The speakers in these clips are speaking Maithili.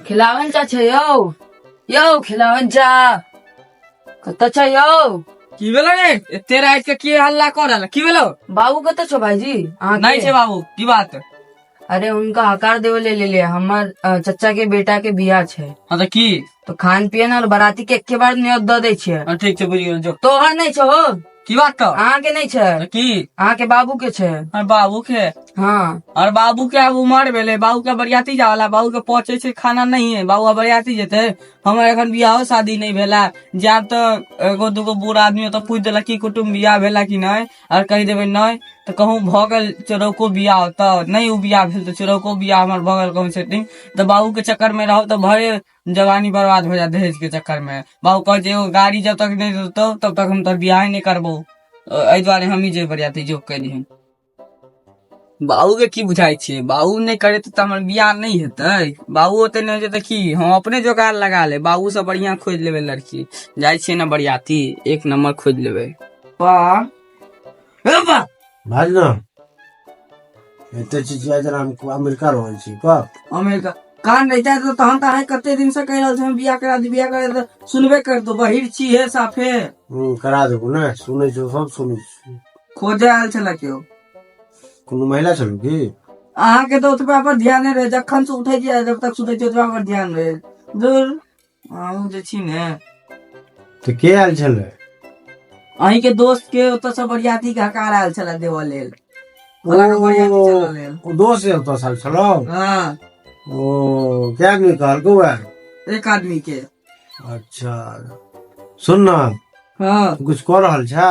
खिलावन चा छै यौ, यौ खिलावन चा कतऽ छै यौ? की भेलो रे, एते राति के के हल्ला कर रहल? की भेलो? बाबू कतऽ छौ भाईजी अहाँ? नहीं छै बाबू, की बात? अरे हुनका हकार देवे ले लेले, हमर चचा के बेटा के बियाह छै। हाँ तऽ की? तो खान पियन और बराती के एके बार न्योत दऽ दै छियै। हाँ, ठीक छै, बुझि गेल, जो। तोहर नहि छौ हो। की बात तऽ? अहाँ के नहि छै। तऽ की? अहाँ के बाबू के छै। और बाबू के? हाँ। और बाबू के आब उमर भेलै, बाबू के बरियाती जावला, बाबू के पहुंचे छै खाना नहीं है, बाबू आब बरियाती जेतै। हमर एखन बियाहो शादी नहीं भेला, जायब तऽ एगो दूगो बूढ़ आदमी ओतऽ पूछि देलक की कुटुम्ब बियाह भेला कि नहि, और कहि देबै नहि तऽ कहूँ भऽ गेल चोरौको बियाह, तऽ नहि ओ बियाह भेल तऽ चोरौको बियाह हमर भऽ गेल कहूँ सेटिंग, तऽ बाबू के चक्कर में रहब तऽ भरे जवानी बर्बाद हो जायत दहेज के चक्कर में। बाबू कहै छै एगो गाड़ी जब तक नहि देतौ तब तक हम तोहर बियाहे नहि करबौ, एहि दुआरे हमही जे बरियाती जो कलिहन। बाबू के की बुझाइ छै, बाबू नहि करे तऽ हमर बियाह नहि हेतै। बाबू ओते नहि होइ छै तऽ की हम अपने जोगाड़ लगा ले, बाबू से बढ़िया खोजि लेबै लड़की। जाइ छियै ने बरियाती, एक नंबर खोजि लेबै। बा बा भाज ना, एते चिचिया जेना हम अमेरिका रहल छी कह। अमेरिका कान रहिता तऽ तहन तऽ अहाँ कते दिन से कहि रहल छी हम बियाह करा दी, बियाह करा दी, सुनबे करतो, बहिर छी हे साफे। करा देबो ने, सुनै छौ, सब सुनै छी। खोजे आयल छलै केओ? कोनो महिला छलो की? अहाँके तऽ ओतबा पर ध्यान नहि रहै, जखन से उठै छियै जब तक सुतै छियै ओतबा पर ध्यान रहै। दूर अहूँ जे छी ने। तऽ के आयल छलै? अहीं के दोस्त के ओतऽ से बरियाती के हकार आयल छलै देबऽ लेल, भोला के बरियाती चलऽ लेल। ओ दोस्त ओतऽ से आयल छलौ? हाँ। ओ के आदमी कहलकौ वएह? एक आदमी के। अच्छा सुन ना। हाँ। तू कुछ कऽ रहल छा?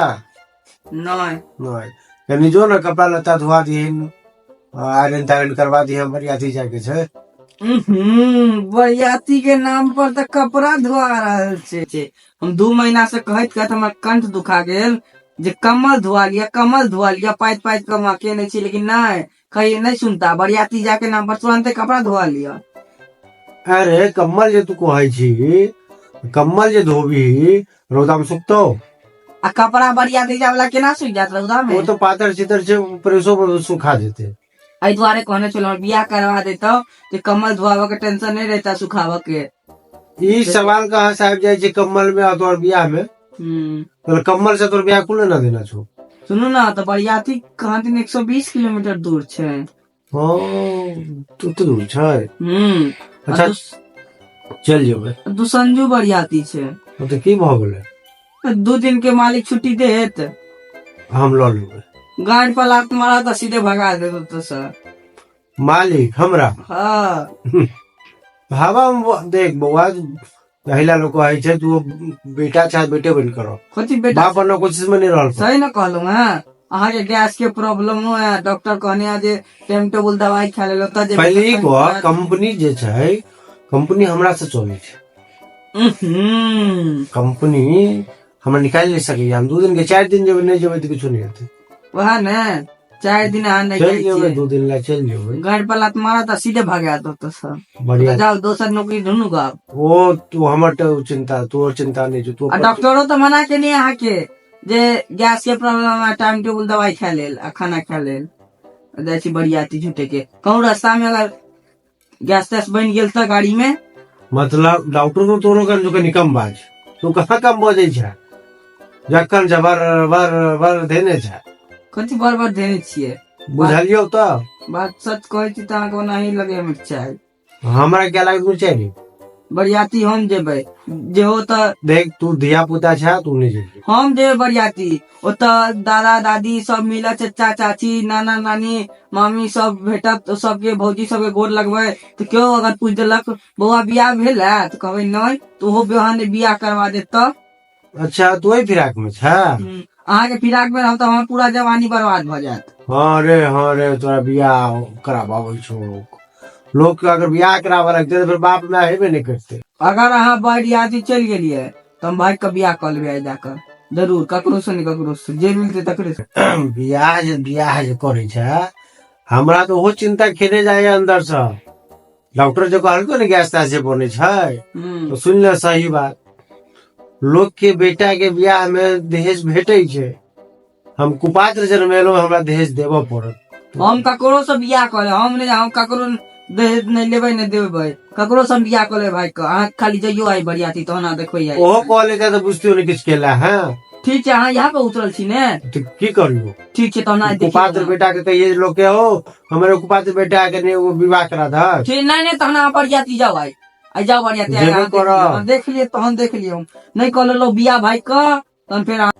नहीं। नहीं, कनी जो ना कपड़ा लत्ता धोआ दिहन, आयरन तायरन करवा दिहन, बरियाती जाके छै। बरियाती के नाम पर तऽ कपड़ा धोआ रहल छै। हम 2 महीना से कहैत कहैत हमर कंठ दुखा गेल जे कम्बल धोआ लिअ, कम्बल धोआ लिअ, पाइत पाइत कऽ हम केने छी, लेकिन नहीं, कहीं नहीं सुनता। बरियाती जाके नाम पर तुरंते कपड़ा धोआ लिअ। अरे कम्बल जे तू कहै छी, कम्बल जे धोबी रौदा में सुखतो? आ कपड़ा बरियाती जाय वाला केना सुख जात रौदा में? ओ तो पातर चितर छै, प्रेसो पर सुखा जेते। एहि दुआरे कहने छलहुँ बियाह करवा देतौ जे कम्बल धोआबऽ के टेंशन नहीं रहता सुखाबऽ के। ई सवाल कहाँ से आबि जाइ छै कम्बल में आ तोहर बियाह में? तो कम्बल से तोहर बियाह कुल ना देना छौ। सुनू ना, तऽ बरियाती कहाँ दिन 120 किलोमीटर दूर छै। हाँ, तू तो दूर छै। अच्छा। चल जेबै। दुसंजू बरियाती छै। ओ तऽ की भऽ गेलै? 2 दिन के मालिक छुट्टी देत। हम लऽ लेबै। गाड़ी पर लात मारा तऽ सीधे भगा देत ओतऽ से। मालिक हमरा? हाँ। हवा में देख बौआ, पहिला लोग कहै छै तू बेटा चाहे बेटे बन करो। कथी बेटा? बाप बनना कोशिश में नहीं रहल। सही न कहलहुँ हैं, अहाँके गैस के प्रॉब्लम है, डॉक्टर कहने है जे टाइम टेबुल दवाई खा लेलो तऽ जे पहिले ई कह, कंपनी जे छै, कंपनी हमरा से चलै छै। कंपनी हमरा निकालि नहि सकैया। हम 2 दिन के 4 दिन जेबै, नहि जेबै तऽ किछु नहि हेतै। वएह ने, 4 दिन अहाँ नहि चलि जाइ जेबै। छियै। 2 दिन लए चलि जेबै। गाड़ी पर लात मारा तऽ सीधे भगा दो सर। बढ़िया। जाओ दोसर नौकरी ढूंढू आब। ओ तू हमर तऽ चिंता, तोहर चिंता नहि छौ तू। आ डॉक्टरो तऽ मना केने अहाँके जे गैस के प्रॉब्लम है, टाइम टेबुल दवाई खा लेल आ खाना खा लेल। जाइ छी बरियाती झूठे के, कहूँ रास्ता में अगर गैस तैस बनि गेल तऽ गाड़ी में। मतलब डॉक्टर को तोरो कन जो कनी कम बाज, तू कहाँ कम बजै छै, जखन जबर बर बर देने छै। कथी बर बर देने छियै? बुझलियौ तऽ? बात सच कहै छी तऽ अहाँके ओनाही लगे मिरचाइ। हमरा क्या लागत मिरचाइ रे? बरियाती हम जेबै जे हो तऽ। देख, तू धिया पुता छै, तू नहि जेबही। हम जेबै बरियाती, ओतऽ दादा दादी सब मिलत, चचा चाची नाना नानी मामी सब भेटत, सबके भौजी सबके गोर लगबै तऽ केओ अगर पूछि देलक बौआ बियाह भेल है तऽ कहबै नहि, तऽ ओहो बहाने बियाह करवा देत तऽ। अच्छा तू एहि फिराक में छै? अहाँके फिराक में रहब तऽ हमर पूरा जवानी बर्बाद भऽ जायत। हाँ रे, हाँ रे, तोरा बियाह कराबाबै छौ लोक के, अगर बियाह कराबऽ लगतै तऽ फेर बाप माय हेबे नहि करतै। अगर अहाँ बरियाती चलि गेलियै तऽ हम भागि कऽ बियाह कऽ लेबै आइ जाकऽ जरूर, ककरो से नहि ककरो से जे मिलतै तकरे से। बियाह जे करै छै, हमरा तऽ ओहो चिंता खेने जाइए अंदर से। डॉक्टर जे कहलको ने गैस तैस जे बनै छै, तो सुन ले सही बात, लोक के बेटा के बियाह में दहेज भेटै छै, हम कुपात्र जन्मेलहुँ, हमरा दहेज देबऽ पड़त। हम ककरो से बियाह कऽ लेब, हम नहि, हम ककरो दहेज नहि लेबै नहि देबै, ककरो से हम बियाह कऽ लेबै भाई के। अहाँ खाली जइयो आइ बरियाती, तहन अहाँ देखबै आइ। ओहो कहले तऽ बुझतियो ने किछु केला। हँ। ठीक छै, अहाँ यहाँ पे उतरल छी ने? तऽ की करियो? ठीक छै, तहन आइ देखियौ। कुपात्र बेटा के कहिए लोग के हो, हमरे कुपात्र बेटा के ने वो विवाह करा दहक। ठीक, नहि नहि, तहन अहाँ बरियाती जाउ आइ, आइ जाउ बरियाती आइ। जेबे अहाँ देख करब। लियौ, देख लियौ, तहन देख लियौ। हम नहि कऽ लेलहुँ बियाह भाई के, तहन फेर अहाँ